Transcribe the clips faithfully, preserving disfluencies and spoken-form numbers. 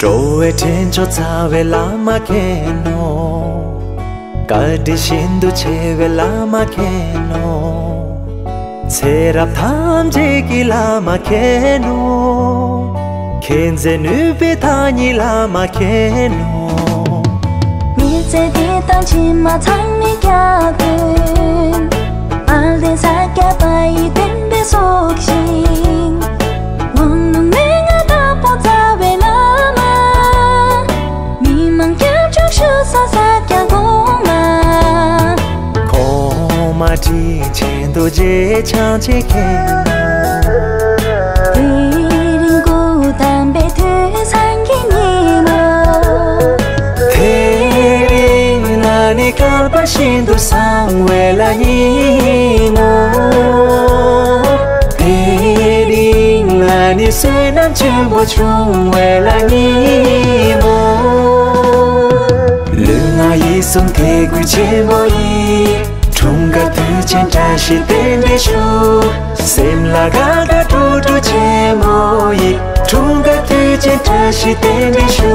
འགྲོ་བའི་འདྲེན་མཆོག་རྩ་བའི་བླ་མ་མཁྱེན་ནོ། བཀའ་དྲིན་ཤིན་ཏུ་ཆེ་བའི་བླ་མ་མཁྱེན་ནོ། ཚེ་རབས་ཐམས་ཅད་ཀྱི་བླ་མ་མཁྱེན་ནོ། མཁྱེན་བརྩེ་ནུས་པའི་བདག་ཉིད་བླ་མ་མཁྱེན་ནོ། མི་ཚེ་འདི་དང་ཕྱི་མ་ཚང་མའི་སྐྱབས་མགོན། དཔལ་ལྡན་ས་སྐྱ་པ་ཡི་བསྟན་པའི་སྲོག་ཤིང་། དབང་ལུང་མན་ངག་བདག་པོ་རྩ་བའི་བླ་མ། མི་མང་སྐྱབས་བཅོལ་ཞུ་ས་ས་སྐྱ་གོང་མ། གོང་མ་དྲིན་ཆེན་རྡོ་རྗེ་འཆང་ཆེན་མཁྱེན། དེ་རིང་སྐུ་བལྟམས་པའི་དུས་བཟང་གི་ཉིན་མོ། དེ་རིང་ང་ནི་བསྐལ་པ་ཤིན་ཏུ་བཟང་བའི་ལྷ་ཉིན་མོ། དེ་རིང་ང་ནི་བསོད་ནམས་ཆེན་པོ་བྱུང་བའི་ལྷ་ཉིན་མོ། ལུས་ངག་ཡིད་གསུམ་དད་གུས་ཆེན་པོ་ཡིས། འཁྲུངས་སྐར་དུས་ཆེན་བཀྲ་ཤིས་རྟེན་འབྲེལ་ཞུ། སེམས་ལ་དགའ་དགའ་སྤྲོ་སྤྲོ་ཆེན་མོ་ཡིས། འཁྲུངས་སྐར་དུས་ཆེན་བཀྲ་ཤིས་རྟེན་འབྲེལ་ཞུ།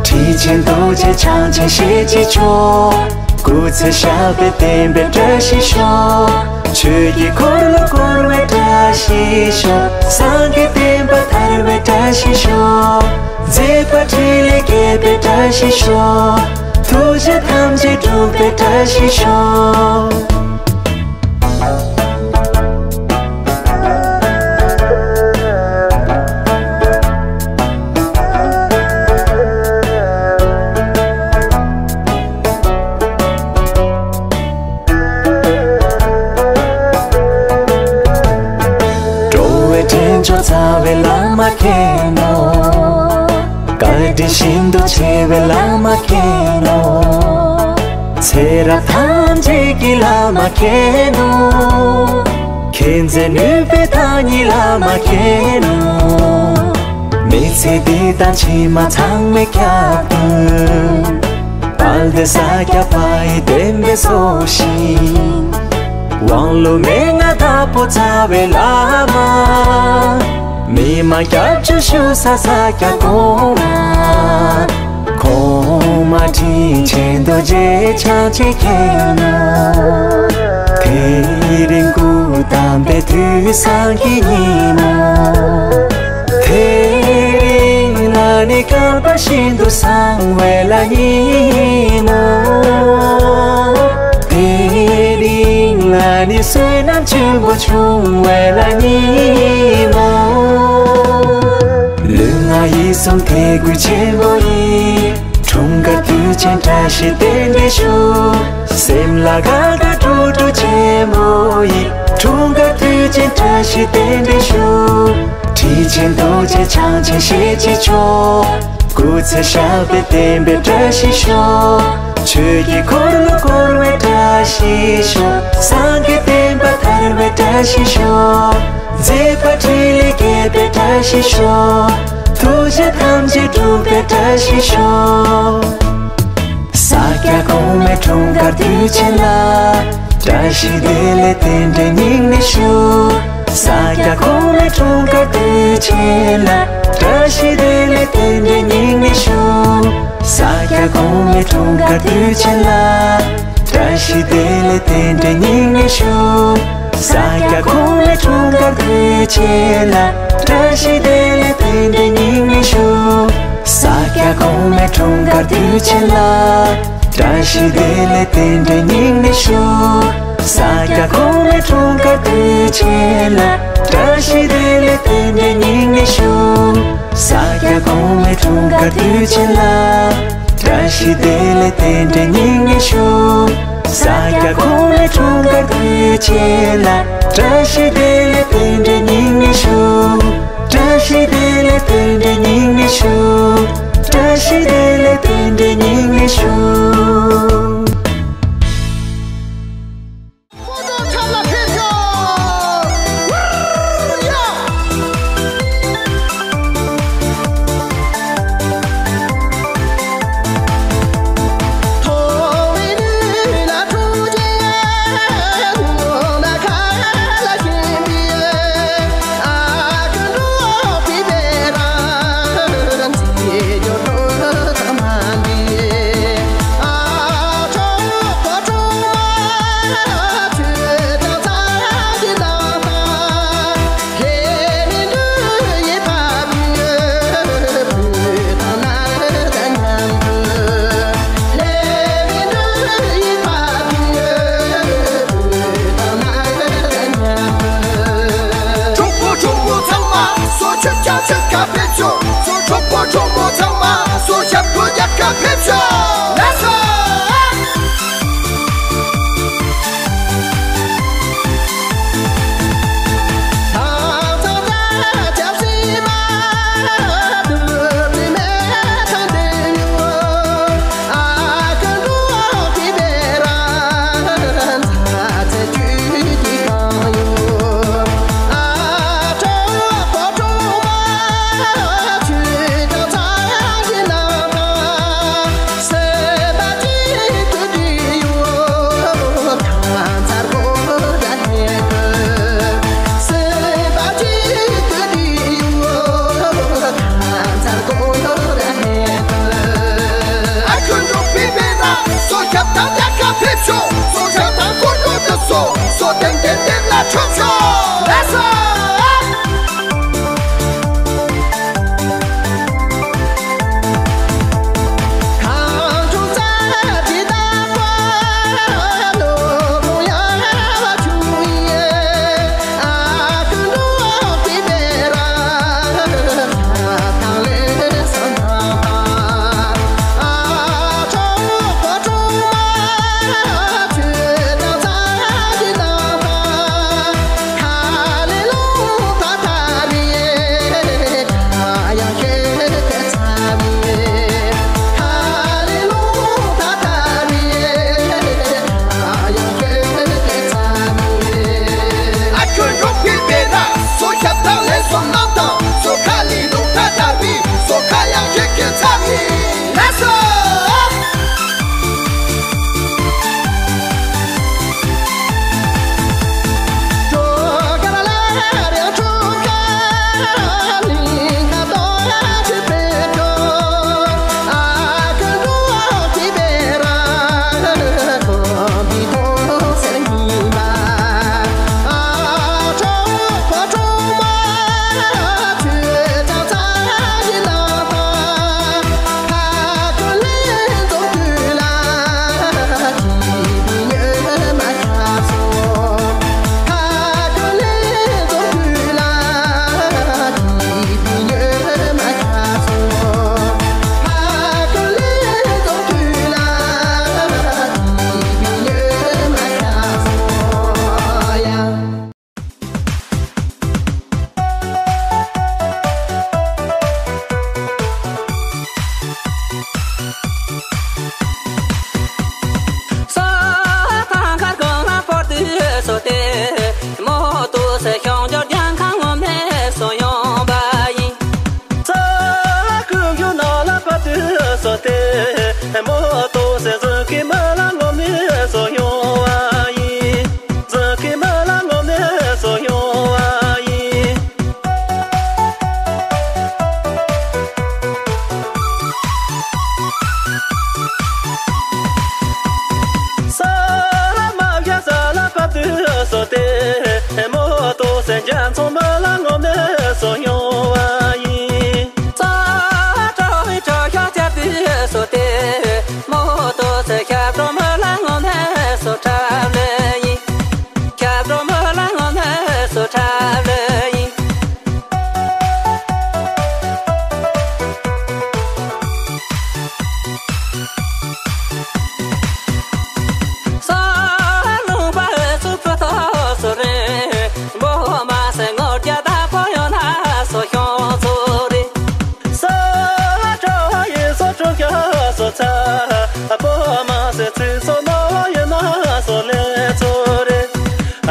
ཁྲི་ཆེན་རྡོ་རྗེ་འཆང་ཆེན་ཞེས་བགྱི་ཆོག་སྐུ་ཚེ་ཞབས་པད་བརྟན་པའི་བཀྲ་ཤིས་ཤོག་ཆོས་ཀྱི་འཁོར་ལོ་བསྐོར་བའི་བཀྲ་ཤིས་ཤོག་སངས་རྒྱས་བསྟན་པ་དར་བའི་བཀྲ་ཤིས་ཤོག་མཛད་པ་འཕྲིན་ལས་རྒྱས་པའི་བཀྲ་ཤིས་ཤོག་ཐུགས་བཞེད་ཐམས་ཅད་འགྲུབ་པའི་བཀྲ་ཤིས་ཤོག་འགྲོ་བའི་འདྲེན་མཆོག་རྩ་བའི་བླ་མ་མཁྱེན་ནོ། བཀའ་དྲིན་ཤིན་ཏུ་ཆེ་བའི་བླ་མ་མཁྱེན་ནོ། ཚེ་རབས་ཐམས་ཅད་ཀྱི་བླ་མ་མཁྱེན་ནོ། མཁྱེན་བརྩེ་ནུས་པའི་བདག་ཉིད་བླ་མ་མཁྱེན་ནོ། མི་ཚེ་འདི་དང་ཕྱི་མ་ཚང་མའི་སྐྱབས་མགོན། དཔལ་ལྡན་ས་སྐྱ་པ་ཡི་བསྟན་པའི་སྲོག་ཤིང་། དབང་ལུང་མན་ངག་བདག་པོ་རྩ་བའི་བླ་མ། མི་མང་སྐྱབས་བཅོལ་ཞུ་ས་ས་སྐྱ་གོང་མ། གོང་མ་དྲིན་ཆེན་རྡོ་རྗེ་འཆང་ཆེན་མཁྱེན་ནོ། དེ་རིང་སྐུ་བལྟམས་པའི་དུས་བཟང་གི་ཉིན་མོ། དེ་རིང་ང་ནི་བསྐལ་པ་ཤིན་ཏུ་བཟང་བའི་ལྷ་ཉིན་མོ། དེ་རིང་ང་ནི་བསོད་ནམས་ཆེན་པོ་བྱུང་བའི་ལྷ་ཉིན་མོ། ལུས་ངག་ཡིད་གསུམ་དད་གུས་ཆེན་པོ་ཡིས། འཁྲུངས་སྐར་དུས་ཆེན་བཀྲ་ཤིས་རྟེན་འབྲེལ་ཞུ། སེམས་ལ་དགའ་དགའ་སྤྲོ་སྤྲོ་ཆེན་མོ་ཡིས། འཁྲུངས་སྐར་དུས་ཆེན་བཀྲ་ཤིས་རྟེན་འབྲེལ་ཞུ། ཁྲི་ཆེན་རྡོ་རྗེ་འཆང་ཆེན་ཞེས་བགྱི་ཆོག་སྐུ་ཚེ་ཞབས་པད་བརྟན་པའི་བཀྲ་ཤིས་ཤོག་ཆོས་ཀྱི་འཁོར་ལོ་བསྐོར་བའི་བཀྲ་ཤིས་ཤོག་སངས་རྒྱས་བསྟན་པ་དར་བའི་བཀྲ་ཤིས་ཤོག་མཛད་པ་འཕྲིན་ལས་རྒྱས་པའི་བཀྲ་ཤིས་ཤོག་ཐུགས་བཞེད་ཐམས་ཅད་འགྲུབ་པའི་བཀྲ་ཤིས་ཤོག་ས་སྐྱ་གོང་མའི་འཁྲུངས་སྐར་དུས་ཆེན་ལ། བཀྲ་ཤིས་བདེ་ལེགས་རྟེན་འབྲེལ་སྙིང་ནས་ཞུ། ས་སྐྱ་གོང་མའི་འཁྲུངས་སྐར་དུས་ཆེན་ལ། བཀྲ་ཤིས་བདེ་ལེགས་རྟེན་འབྲེལ་སྙིང་ནས་ཞུ། ས་སྐྱ་གོང་མའི་འཁྲུངས་སྐར་དུས་ཆེན་ལ། བཀྲ་ཤིས་བདེ་ལེགས་རྟེན་འབྲེལ་སྙིང་ནས་ཞུ། ས་སྐྱ་གོང་མའི་འཁྲུངས་སྐར་དུས་ཆེན་ལ། བཀྲ་ཤིས་བདེ་ལེགས་རྟེན་འབྲེལ་སྙིང་ནས་ཞུ། ས་སྐྱ་གོང་མའི་འཁྲུངས་སྐར་དུས་ཆེན་ལ། བཀྲ་ཤིས་བདེ་ལེགས་རྟེན་འབྲེལ་སྙིང་ནས་ཞུ། ས་སྐྱ་གོང་མའི་འཁྲུངས་སྐར་དུས་ཆེན་ལ། བཀྲ་ཤིས་བདེ་ལེགས་རྟེན་འབྲེལ་སྙིང་ནས་ཞུ། ས་སྐྱ་གོང་མའི་འཁྲུངས་སྐར་དུས་ཆེན་ལ། བཀྲ་ཤིས་བདེ་ལེགས་རྟེན་འབྲེལ་སྙིང་ནས་ཞུ། ས་སྐྱ་གོང་མའི་འཁྲུངས་སྐར་དུས་ཆེན་ལ། བཀྲ་ཤིས་བདེ་ལེགས་རྟེན་འབྲེལ་སྙིང་ནས་ཞུ། བཀྲ་ཤིས་བདེ་ལེགས་རྟེན་འབྲེལ་སྙིང་ནས་ཞུ། བཀྲ་ཤིས་བདེ་ལེགས་རྟེན་འབྲེལ་སྙིང་ནས་ཞུ།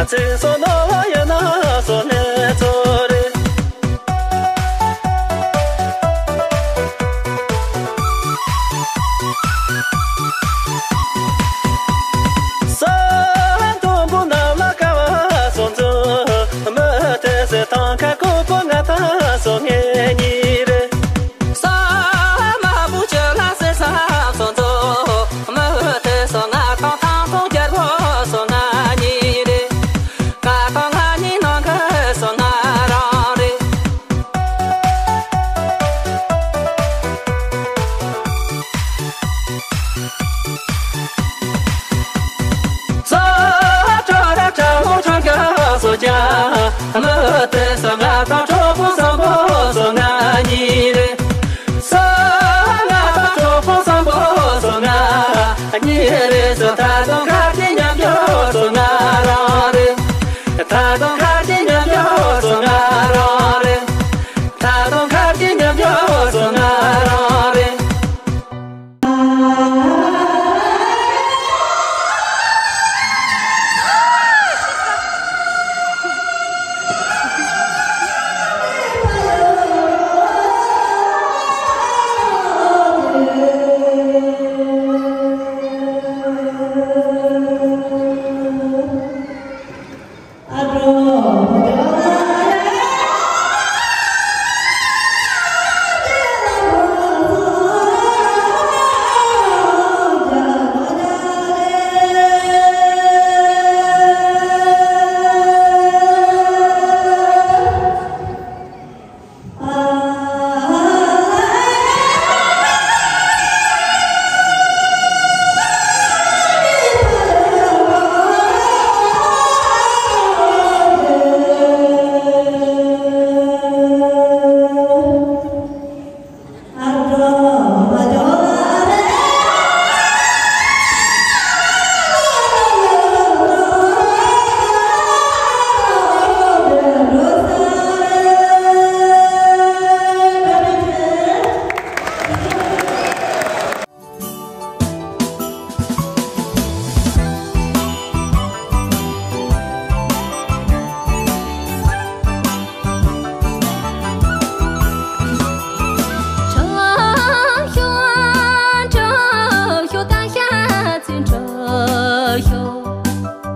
ཚེ་སྲོག་ནོར་བ་ཡིན་ན་སོ་ནས་ཚོ་རེད། ས་མཐོན་པོ་རྣམས་ལ་དཀའ་བ་སོགས་མཛོད། མུ་སྟེགས་སེ་ཐང་ཁ་ཀོ་པོ་ང་ཐང་སོ་ངེད་གཉིས་རེད། ས་དམར་པོ་ཆུ་ལ་སེ་ས་སོགས་མཛོད། མུ་སྟེགས་སོ་ང་ཐང་ཐང་ཐོང་རྒྱལ་པོ་སོ་ང་གཉིས་རེད། ང་དང་ང་གཉིས་ནང་གི་སོ་ང་རང་རེད། ས་ཁྲ་ར་ཁྲ་མོ་ཁྲ་ག་སོ་ཀྱ། མུ་སྟེགས་སོ་ང་དང་གྲོགས་པོ་བཟང་པོ་སོ་ང་གཉིས་རེད། སོ་ང་དང་གྲོགས་པོ་བཟང་པོ་སོ་ང་གཉིས་རེད། སོ་ད་དུང་ཁ་གི་མཉམ་འཇོག་སོ་ང་རང་རེད། ད་དུང་ཁ་གི་མཉམ་འཇོག་སོ་ང་རང་རེད། ད་དུང་ཁ་གི་མཉམ་འཇོག་སོ་ང་རང་རེད།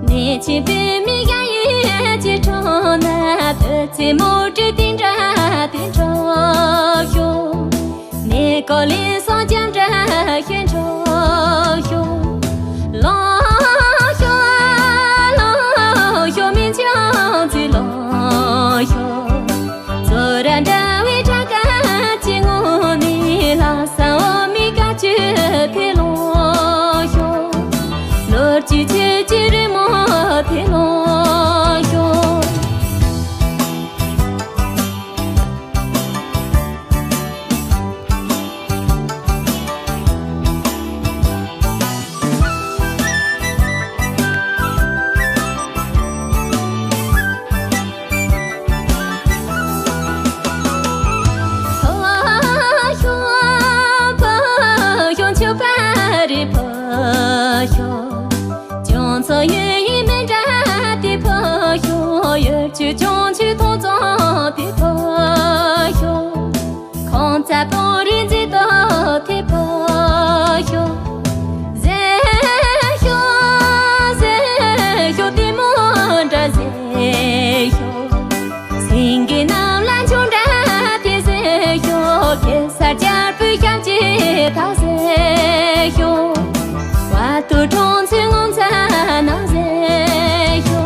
ནས་ཆེན་པོའི་མི་ག་ཡེ་ཅི་ཁྲོ་ན་བུ་ཚེ་མོ་བྲི་དེ་འདྲ་དེ་འདྲ་ཤོ། ནས་ཀོ་ལི་སོང་ཅམ་འདྲ་ཤེས་འདྲ་ཤོ། ལོ་ཤོ་ལོ་ཤོ་མི་ཅང་ཚི་ལོ་ཤོ། ཚོ་ར་འདྲ་བའི་གྲངས་ཀ་ཅི་ངོ་ནི་ལ་ས་འོ་མི་ག་ཅི་དེ་ལོ་ཤོ། ལོར་ཅི་ཅི་ཅི་རི་མོ་དེ་ལོ་ཤོ། ཅུང་ཚོ་ཡོད་ཡིན་མིན་འདྲ་དེ་ཕོ་ཤོ། ཡོད་ཆུ་ཅུང་ཆུ་ཐོང་ཚོང་དེ་ཕོ་ཤོ། ཁོང་ཚ་པོ་རི་འཛི་ཏོ་དེ་ཕོ་ཤོ། ཟེ་ཤོ་ཟེ་ཤོ་དེ་མོ་འདྲ་ཟེ་ཤོ། སེང་གེ་གནམ་ལ་འཕྱོ་འདྲ་དེ་ཟེ་ཤོ། གེ་སར་རྒྱལ་པོའི་ཞབས་ཀྱི་ཐག་ཟེ་ཤོ། བ་ཏུ་གྲོང་ཚོའི་ངོ་མཚར་ནང་ཟེ་ཤོ།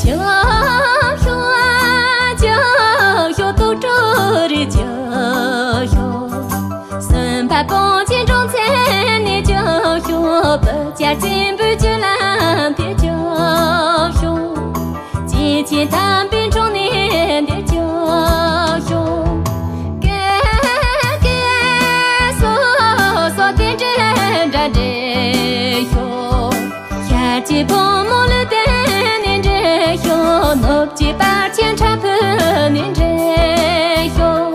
ཇོ་ཤོ་ཇོ་ཤོ་ཏོ་ཏོ་རི་ཇོ་ཤོ། སུམ་པ་པོ་ཅི་འགྲོ་མཚན་ནི་ཇོ་ཤོ། བུ་བྱ་ཅན་བུ་ཅི་ལ་འདི་ཇོ་ཤོ། ཅི་ཅི་དམ་པའི་འགྲོ་ནི་འདི་ཇོ་ཤོ། ཀེ་ཀེ་སོ་སོ་དེ་འདྲེ་འདྲ་འདྲེ་ ཕོ་མོ་ལུས་བསྟན་ནས་འདྲེན་ཤོག། ནོར་གྱི་པར་ཆེན་ཁྲ་ཕུ་ནས་འདྲེན་ཤོག།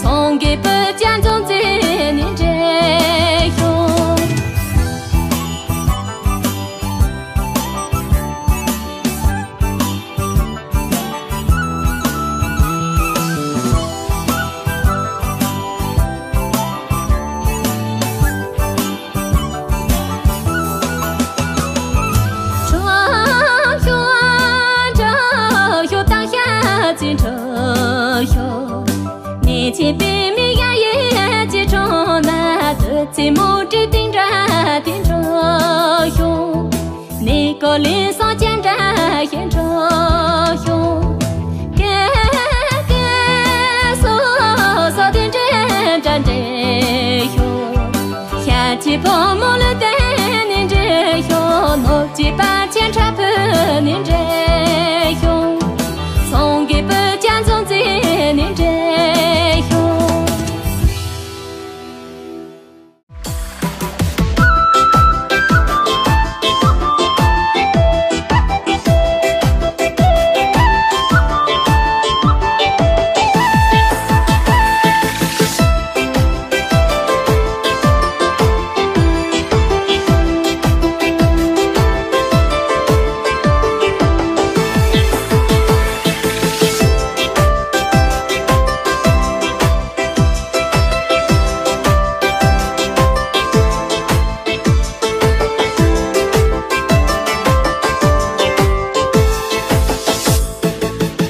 སོང་གི་བུ་ཅག་འཛོམས་རྩེ་ནས་འདྲེན་ཤོག། ཁྲོ་ཤོག་ཁྲོ་ཤོག་ཏང་ཤ་ཚིག་ཁྲོ་ཤོག། ནས་ཆེ་པའི་མི་ཡ་ཡེ་ཅི་ཁྲོ་ན་དུ་ཚེ་མོ་ཏྲི་ཏིང་འདྲ་ཏིང་ཁྲོ་ཤོག། ནི་ཀོ་ལི་སོ་ཅན་འདྲ་ཤེས་འགྲོ་ཤོག། ཀེ་ཀེ་སོ་སོ་དེ་འདྲེ་འདྲ་འདྲེ་ཤོག། ཤ་ཅི་ཕོ་མོ་ལུས་བསྟན་ནས་འདྲེ་ཤོག། ནོར་གྱི་པར་ཆེན་ཁྲ་ཕུ་ནས་འདྲེ་ཤོག། སོང་གི་བུ་ཅག་འཛོམས་རྩེ་ནས་འདྲེ་ཤོག།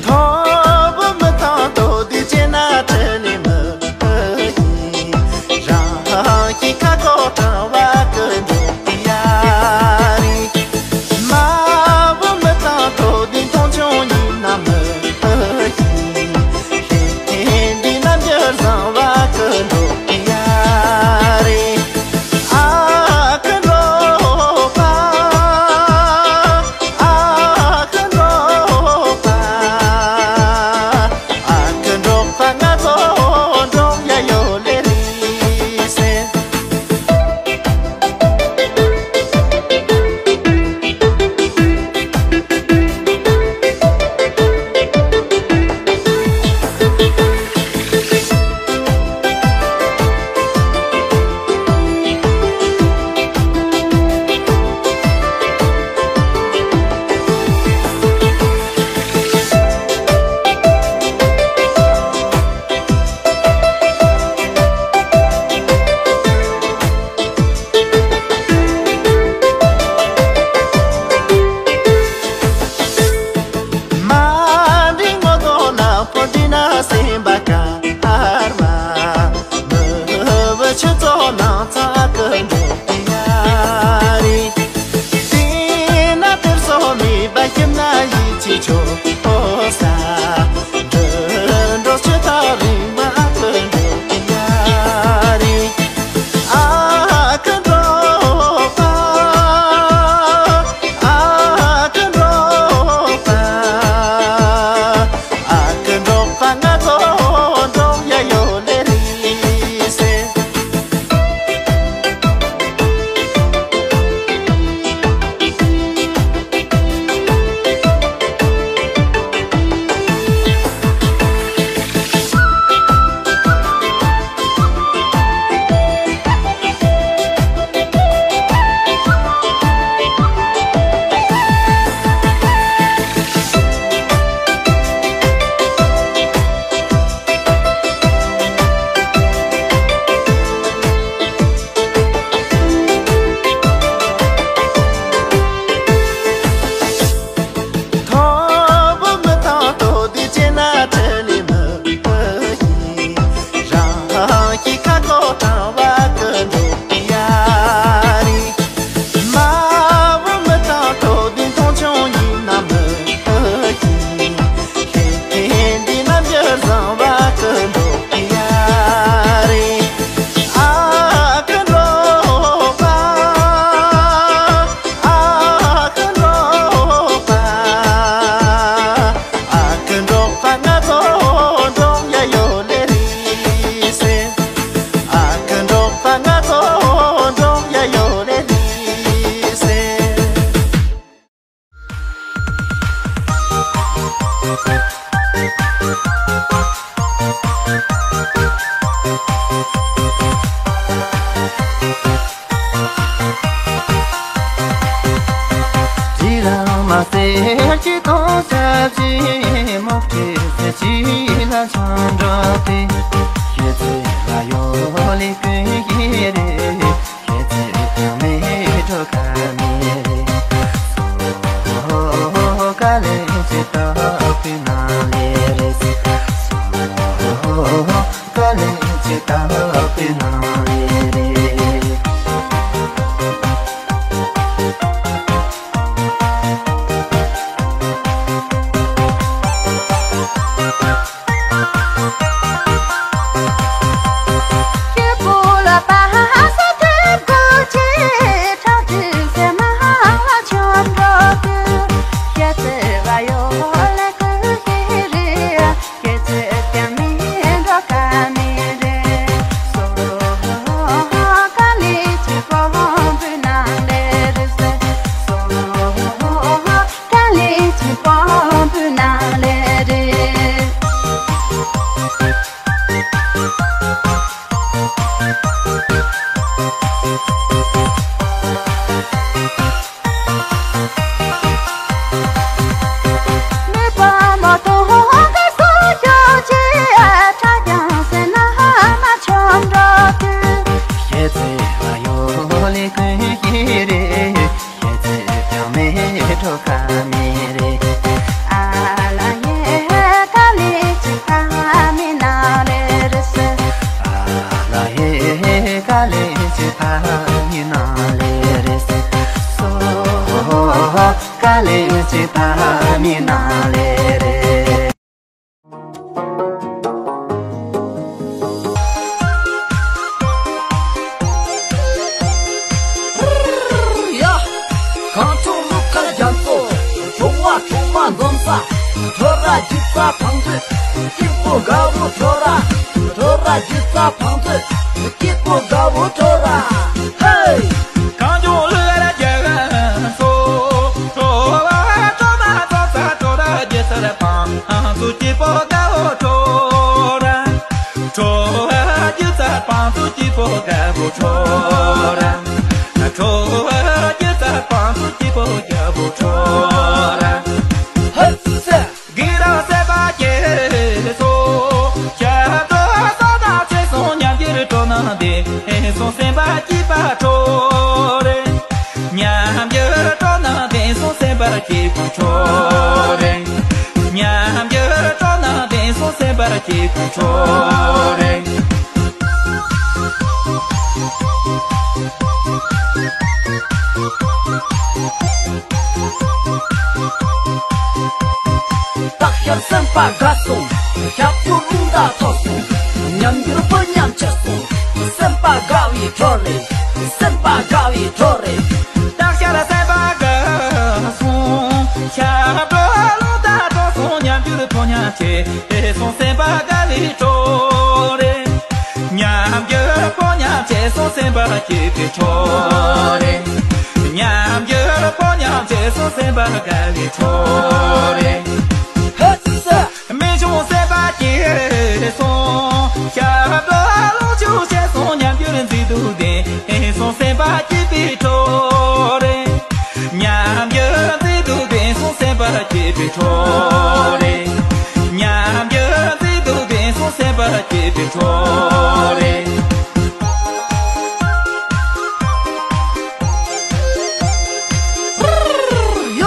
ཐོབ་མི་དང་དོ་དུས་ཅེ་ན་ཁྲི་ལི་མི་ཡིན། རང་གི་ཁ་ཁོ་གྲང་བ་ཀུན་འགྲོ་ཡ་རེད། མ་བུ་མི་དང་དོ་དུས་མཐོང་ཆུང་ཡིན་ན་མི་ཡིན། ལྷན་འདི་རྣམ་འགྱུར་བཟང་བ་ཀུན་འགྲོ་ཡ་རེད། ཨ་ཀུན་འགྲོ་པ། ཨ་ཀུན་འགྲོ་པ། ཨ་ཀུན་འགྲོ་པ་ང་ཚོ་འགྲོ་ཡ་ཡོད་ལེ་རེད་ཟེར། མ་འདི་ངོ་དོ་ན་ཕོ་འདི་ན་སེམས་པ་དཀར་མ། མི་བུ་ཆུ་ཚོད་ནང་ཚ་ཀི་འགྲོ་གི་ཡ་རེད། དེ་ན་དེར་སོ་མི་བ་ཁྱིམ་ན་ཡིད་ཆེས་ཆོག་ས། འགྲོ་འགྲོ་ཆུ་ཐག་རིང་མ་ཀི་འགྲོ་གི་ཡ་རེད། ཨ་ཀི་འགྲོ་པ། ཨ་ཀི་འགྲོ་པ། ཨ་ཀི་འགྲོ་པ། ལ་ཆེ་མོག་ཁྲི་ཟེར་ཅི་ལ་ཆང་འགྲོ་དེ། ཁྱེད་ཚེ་ལ་ཡོད་ལེ་ཀུན་གྱི་རེད། ཁྱེད་ཚེ་ཀྱང་མེད་འགྲོ་ཀ་མེད་རེད། སོ་ཀ་ལེ་ཅི་ཏོག་པི་ན་ལེ་རེད། སོ་ཀ་ལེ་ཅི་ཏོག་པི་ན་ལེ་རེད། ཁྱེད་ཚེ་ལ་ཡོད་ལེ་ཀུན་གྱི་རེད། ཁྱེད་ཚེ་ཀྱང་མེད་འགྲོ་ཀ་མེད་རེད། ཨ་ལ་ཧེ་ཀ་ལེ་ཅི་ཕ་མི་ན་ལེ་རེད། ཨ་ལ་ཧེ་ཀ་ལེ་ཅི་ཕ་མི་ན་ལེ་རེད། སོ་ཀ་ལེ་ཅི་ཕ་མི་ན་ལེ་རེད། ཡ། གངས་ལྗོངས་གླུ་མཁར་རྒྱ་མཚོ། ཁྲོ་བ་ཁྲོ་མ་འཛོམས་ས། ཁྲོ་ར་རྒྱུ་རྩ་བང་མཛོད། སྐྱིད་པོ་དགའ་བོ་ཁྲོ་ར། ཁྲོ་ར་རྒྱུ་རྩ་བང་མཛོད། སྐྱིད་པོ་དགའ་བོ་ཁྲོ་ར། ཧེ། གངས་ལྗོངས་གླུ་མཁར་རྒྱ་མཚོ། ཁྲོ་བ་ཁྲོ་མ་འཛོམས་ས། ཁྲོ་ར་རྒྱུ་རྩ་བང་མཛོད། སྐྱིད་པོ་དགའ་བོ་ཁྲོ་ར། ཁྲོ་བ་རྒྱུ་རྩ་བང་མཛོད། སྐྱིད་པོ་དགའ་བོ་ཁྲོ་ར། ཁྲོ་བ་རྒྱུ་རྩ་བང་མཛོད། སྐྱིད་པོ་དགའ་བོ་ཁྲོ་ར། ཧེ་སེ། གུ་རུ་སེམས་དཔའ་སྐྱེད་སོ། ཞབས་བྲོ་སོ་དང་ཚེ་སོང་ཉམས་འགྱུར་སྤྲོ་སྣང་ལྡན་སོང་། སེམས་དཔའ་སྐྱིད་པ་ཁྲོ་རེ། ཉམས་འགྱུར་སྤྲོ་སྣང་ལྡན་སོང་། སེམས་དཔའ་སྐྱིད་པ་ཁྲོ་རེ། ཉམས་འགྱུར་སྤྲོ་སྣང་ལྡན་སོང་། སེམས་དཔའ་སྐྱིད་པ་ཁྲོ་རེ། སྟག་ཤར་སེམས་དཔའ་དགའ་སོང་། ཞབས་བྲོ་རླུང་རྟ་ཐོག་སོང་། ཉམས་འགྱུར་སྤུ་ཉམས་ཆེ་སོང་། སེམས་དཔའ་དགའ་བའི་ཁྲོ་རེ། སེམས་དཔའ་དགའ་བའི་ཁྲོ་རེ། སྟག་ཤར་སེམས་དཔའ་དགའ་སོང་། ཞབས་བྲོ་རླུང་རྟ་ཐོག་སོང་། ཉམས་འགྱུར་སྤུ་ཉམས་ཆེ་སོང་། སེམས་དཔའ་དགའ་བའི་ཁྲོ་རེ། ཉམས་འགྱུར་སྤུ་ཉམས་ཆེ་སོང་། སེམས་དཔའ་སྐྱིད་པའི་ཁྲོ་རེ། ཉམས་འགྱུར་སྤུ་ཉམས་ཆེ་སོང་། སེམས་དཔའ་དགའ་བའི་ཁྲོ་རེ། ཧེ་སེ། རྨད་བྱུང་སེམས་དཔའ་སྐྱེད་སོང་། ཞབས་བྲོ་རླུང་འཕྱུག་ཆེ་སོང་། ཉམས་འགྱུར་མཛེས་སྡུག་ལྡན་སོང་། སེམས་དཔའ་སྐྱིད་པའི་ཁྲོ་རེ། ཉམས་འགྱུར་མཛེས་སྡུག་ལྡན་སོང་། སེམས་དཔའ་སྐྱིད་པའི་ཁྲོ་རེ། ཉམས་འགྱུར་མཛེས་སྡུག་ལྡན་སོང་། སེམས་དཔའ་སྐྱིད་པའི་ཁྲོ་རེ། ཡ།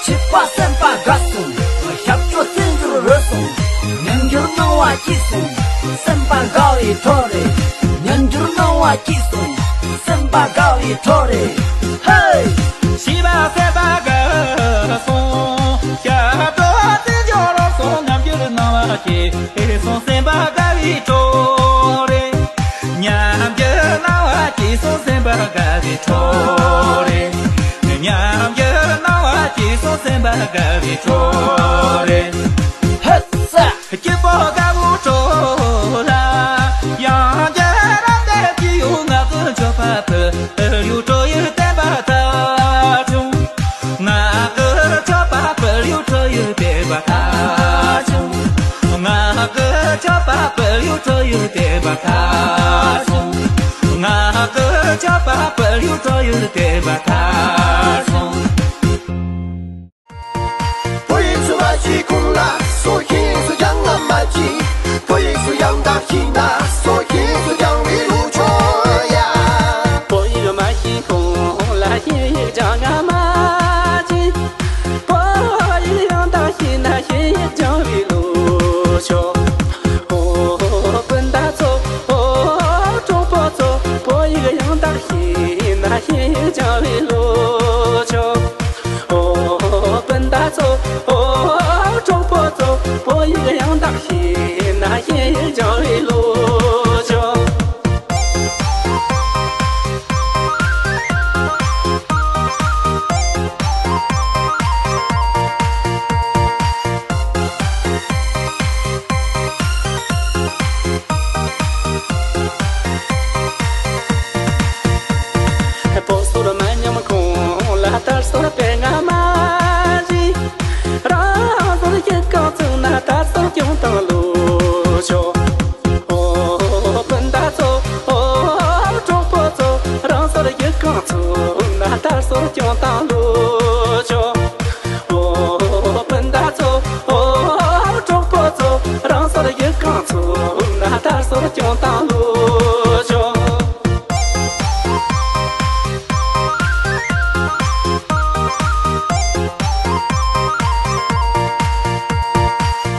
བྱིས་པ་སེམས་པ་དགའ་སོང་། ཞབས་བྲོ་རྩེད་འཇོར་རོལ་སོང་། ཉམས་འགྱུར་སྣང་བ་སྐྱིད་སོང་། སེམས་པ་དགའ་བའི་ཁྲོ་རེ། ཉམས་འགྱུར་སྣང་བ་སྐྱིད་སོང་། སེམས་པ་དགའ་བའི་ཁྲོ་རེ། ཧེ། བྱིས་པ་སེམས་པ་དགའ་སོང་། ཞབས་བྲོ་རྩེད་འཇོར་རོལ་སོང་། ཉམས་འགྱུར་སྣང་བ་སྐྱིད་སོང་། སེམས་པ་དགའ་བའི་ཁྲོ་རེ། ཉམས་འགྱུར་སྣང་བ་སྐྱིད་སོང་། སེམས་པ་དགའ་བའི་ཁྲོ་རེ། ཉམས་འགྱུར་སྣང་བ་སྐྱིད་སོང་། སེམས་པ་དགའ་བའི་ཁྲོ་རེ། ཧེ་སེ། སྐྱིད་པོ་དགའ་བོ་ཁྲོ་ལ། ཡང་བསྐྱར་རབ་འདེབས་སྐྱིད་གཡུག་ངག་གི་མཆོད་པ་ཕུལ་ཡུལ་ཁྲོ་ཡུལ་བསྟན་པ་མཐའ་འཁྱོངས། ངག་གི་མཆོད་པ་ཕུལ་ཡུལ་ཁྲོ་ཡུལ་བསྟན་པ་མཐའ་འཁྱོངས། ངག་གི་མཆོད་པ་ཕུལ་ཡུལ་ཁྲོ་ཡུལ་བསྟན་པ་མཐའ་འཁྱོངས། ངག་གི་མཆོད་པ་ཕུལ་ཡུལ་ཁྲོ་ཡུལ་བསྟན་པ་མཐའ་འཁྱོངས། བོད་ཡིག་ཚུགས་ སོ་ཤེས་སུ་སྦྱང་ང་མ་བྱེད། བོད་ཡིག་སུ་ཡང་དག་ཤེས་ན། སོ་ཤེས་སུ་སྦྱང་བའི་ལུགས་ཆོ་ཡ། བོད་ཡིག་མ་ཤེས་ཁོང་ལ་ཤེས་ཡིག་སྦྱང་ང་མ་བྱེད། བོད་ཡིག་ཡང་དག་ཤེས་ན། ཤེས་ཡིག་སྦྱང་བའི་ལུགས་ཆོ། ཨོ་སྤུན་ཟླ་ཚོ། ཨོ་གྲོགས་པོ་ཚོ། བོད་ཡིག་ཡང་དག་ཤེས་ན། ཤེས་ཡིག་སྦྱང་བའི་ལུགས་ཆོ། ཨོ་སྤུན་ཟླ་ཚོ། ཨོ་གྲོགས་པོ་ཚོ། བོད་ཡིག་ཡང་དག་ཤེས་ན། ཤེས་ཡིག་སྦྱང་བའི་ལུགས་ཆོ། བོད་སོར་མ་ཉམས་ཁོང་ལ། དར་སོར་དཔེ་ང་མ་བྱེད། རང་སོར་གཞི་རྐང་བཙུགས་ན། དར་སོར་སྐྱོང་སྟངས་ལུགས་ཆོ། ཨོ་སྤུན་ཟླ་ཚོ། ཨོ་གྲོགས་པོ་ཚོ། རང་སོར་གཞི་རྐང་བཙུགས་ན། དར་སོར་སྐྱོང་སྟངས་ལུགས་ཆོ། ཨོ་སྤུན་ཟླ་ཚོ། ཨོ་གྲོགས་པོ་ཚོ། རང་སོར་གཞི་རྐང་བཙུགས་ན། དར་སོར་སྐྱོང་སྟངས་ལུགས་ཆོ།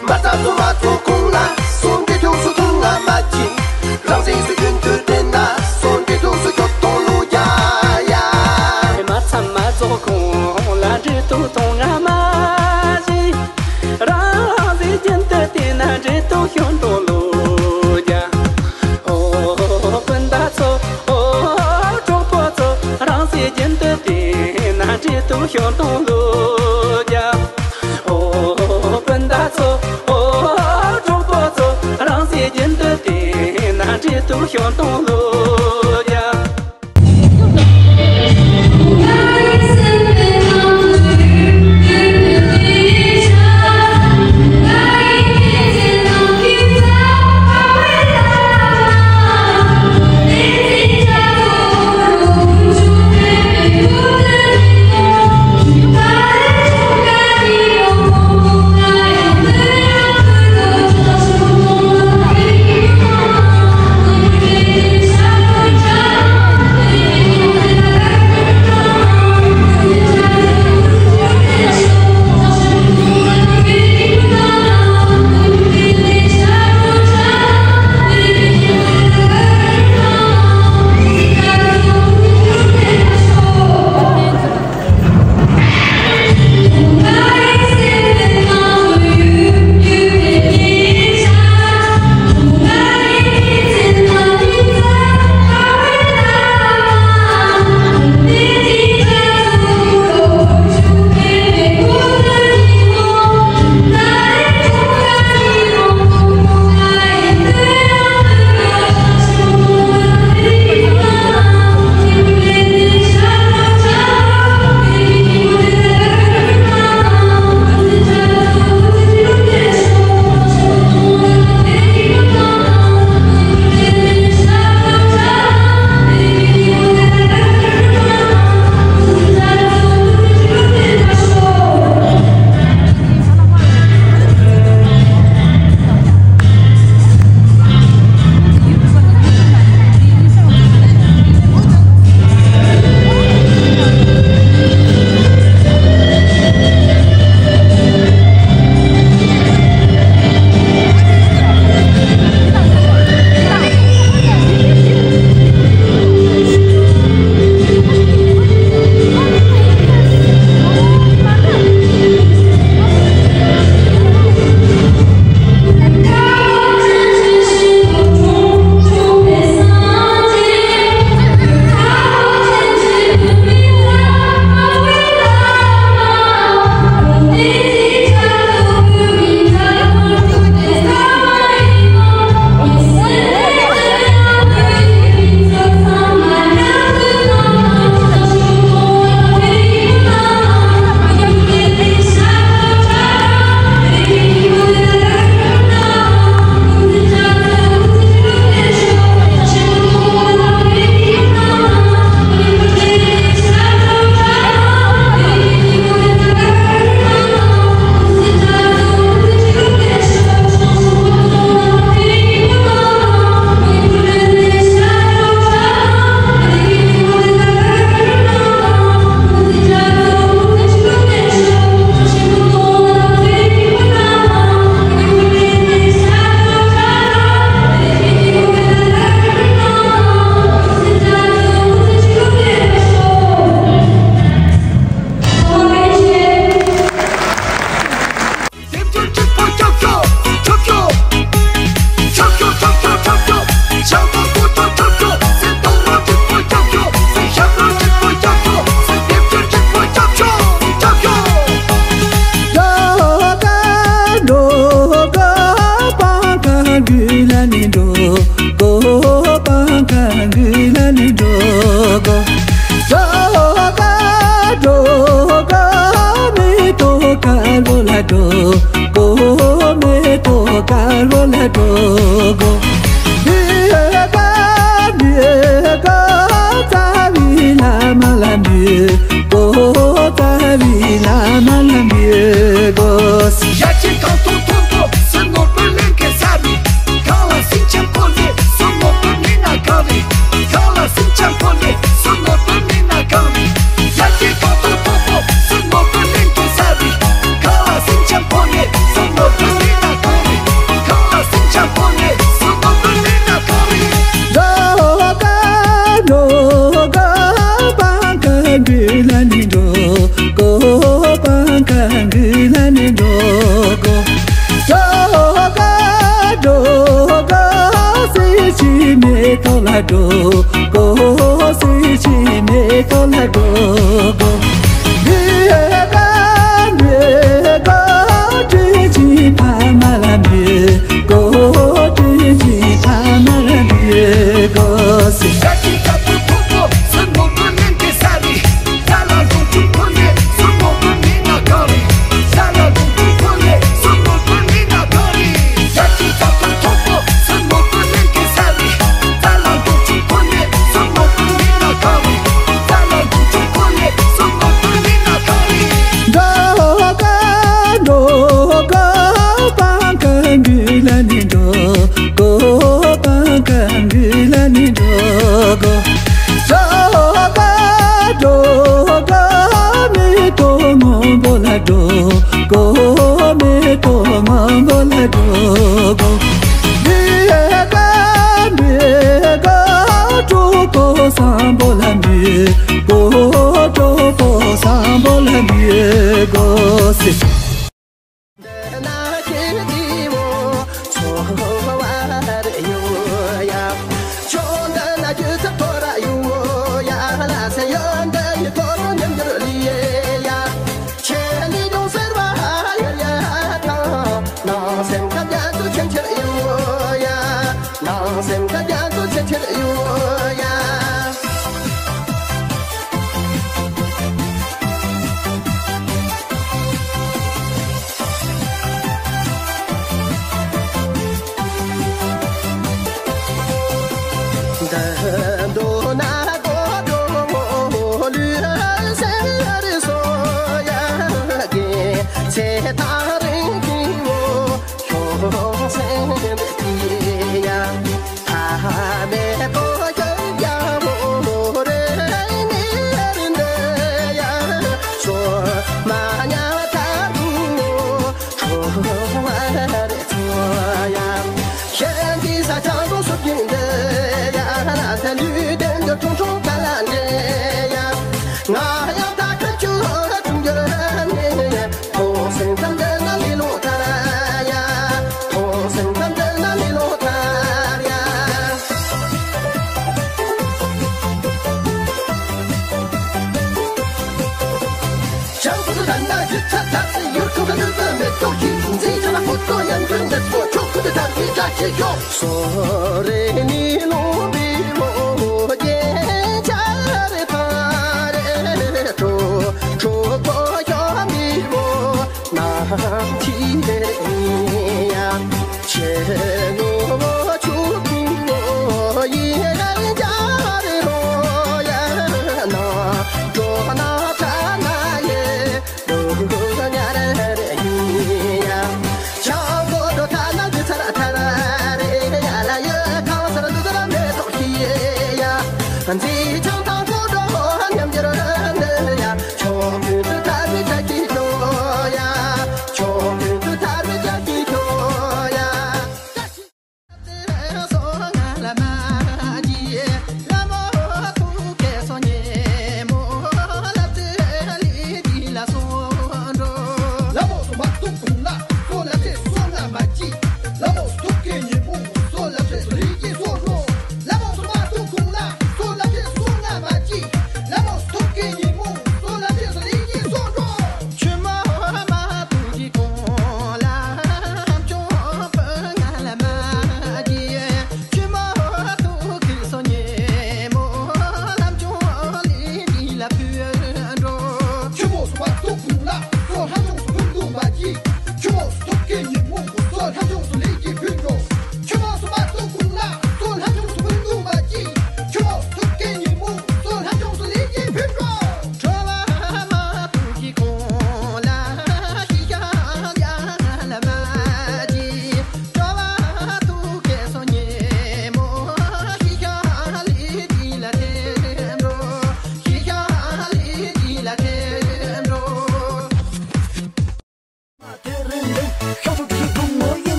མ་ཚ་སུ་མ་ཚོ་ཁོང་ལ། སོ་འདི་ཐུགས་སུ་ཐུང་ང་མ་བྱེད། རང་སེམས་སུ་རྒྱུན་དུ་བསྟེན་ན། སོ་འདི་ཐུགས་སུ་སྐྱོབ་གཏོང་ལུགས་ཡ་ཡ། མ་ཚ་མ་ཚོ་ཁོང་ལ། འདྲེ་ཐུགས་གཏོང་ང་མ་བྱེད། རང་སེམས་རྒྱུན་དུ་བསྟེན་ན། འདྲེ་ཐུགས་ཤོར་གཏོང་ལུགས་ཡ། ཨོ་སྤུན་ཟླ་ཚོ། ཨོ་གྲོགས་པོ་ཚོ། རང་སེམས་རྒྱུན་དུ་བསྟེན་ན། འདྲེ་ཐུགས་ཤོར་གཏོང་ལུགས་ཡ། ཨོ་སྤུན་ཟླ་ཚོ། ཨོ་གྲོགས་པོ་ཚོ། རང་སེམས་རྒྱུན་དུ་བསྟེན་ན། འདྲེ་ཐུགས་ཤོར་གཏོང་ལུགས་ཡ། འགྲོ་དགོས། སྲིད་ཞིའི་མེ་ཏོག་ལ་འགྲོ་དགོས། འདི་ཡི་ཀ་འདི་གོ་དྲིན་ཅན་ཕ་མ་ལ་འདི་གོ་དྲིན་ཅན་ཕ་མ་ལ་འདི་གོ་སྲིད། འགྲོ་དགོས་འགྲོ་དགོས་སྤང་ཁ་འདི་ལ་ནི་འགྲོ་དགོས། སྤང་ཁ་འདི་ལ་ནི་འགྲོ་དགོས། འགྲོ་དགོས་འགྲོ་དགོས་མེ་ཏོག་སྔོན་པོ་ལ་འགྲོ་དགོས། མེ་ཏོག་སྔོན་པོ་ལ་འགྲོ་དགོས། འདི་ཡི་ཀ་འདི་གོ་གྲོགས་པོ་བཟང་པོ་ལ་འདི་གོ་གྲོགས་པོ་བཟང་པོ་ལ་འདི་གོ་སྲིད།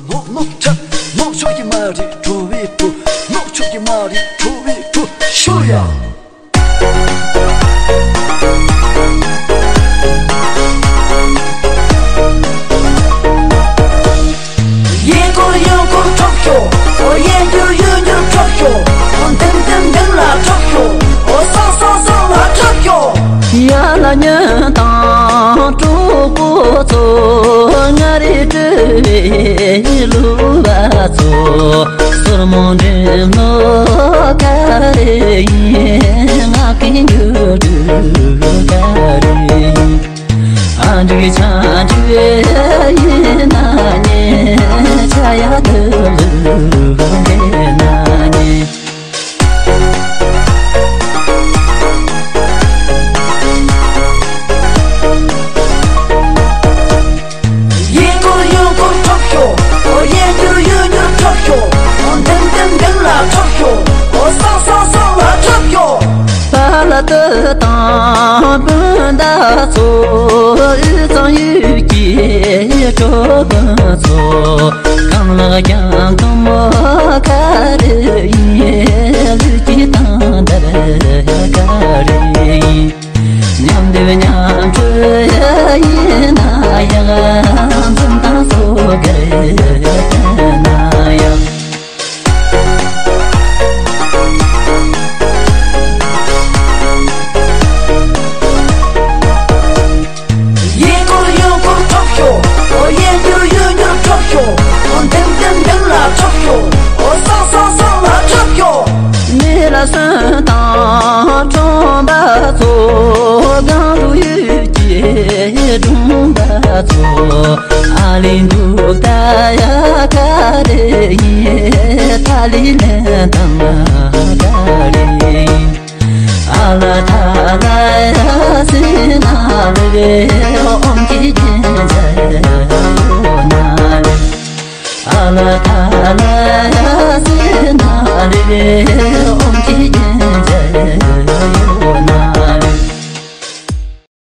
ནོག་ནོག་ཁྲབ་ནོག་ཆོག་གི་མ་རེད་བྲོ་བའི་བྲོ། ནོག་ཆོག་གི་མ་རེད་བྲོ་བའི་བྲོ། ཤོ་ཡ། ཡིན་སྐོར་ཡོད་སྐོར་འཕྲོག་ཤོག་འོ་ཡན་འགྱུར་ཡོད་འགྱུར་འཕྲོག་ཤོག་འོ་འདིང་འདིང་འདིང་ལ་འཕྲོག་ཤོག་འོ་སང་སང་སང་ལ་འཕྲོག་ཤོག་ཡ་ལ་ཉོན་དང་གྲོགས་པོ་ཚོ། ང་རེ་སྤྲུལ་བའི་གླུ་བ་ཚོ། སོར་མོ་འགྲེམས་ལོ་ག་རེ་ཡིན། ང་གི་འགྱུར་འགྲོས་ག་རེ་ཡིན། ཨ་འགྲིག་ཆ་འགྲིག་ཡིན་ན་ཉེ་ཆ་ཡ་དུ་ལུ་འདྲེ་ན་ཉེ། ཡིན་སྐོར་ཡོད་སྐོར་འཕྲོག་ཤོག་འོ་ཡན་འགྱུར་ཡོད་འགྱུར་འཕྲོག་ཤོག་འོ་འདིང་འདིང་འདིང་ལ་འཕྲོག་ཤོག་འོ་སང་སང་སང་ལ་འཕྲོག་ཤོག་པ་ལ་ཏི་དང་སྤུན་ཟླ་ཚོ། དབུས་གཙང་ཡུལ་གྱི་གྲོགས་པོ་ཚོ། རྐང་ལག་རྒྱང་དུ་མོ་ག་རེ་ཡིན། ལུས་ཀྱི་སྟངས་འདར་ག་རེ་ཡིན། མཉམ་སྡེབ་མཉམ་སྤྲོད་ཡིན་ན་ཡང་། འཛུམ་མདངས་སོ་གར་ཡིན་ན་ཡང་། ཨ་ལི་འདུག་ད་ཡ་ག་རེ་ཡིན། ཏ་ལི་ལན་དང་ག་རེ་ཡིན། ཨ་ལ་ཐ་ལ་ཡ་སི་ན་ལི་རེ་ཨོམ་ཀི་ཀི་ཛ་ཡ་ཡོ་ན་ལི། ཨ་ལ་ཐ་ལ་ཡ་སི་ན་ལི་རེ།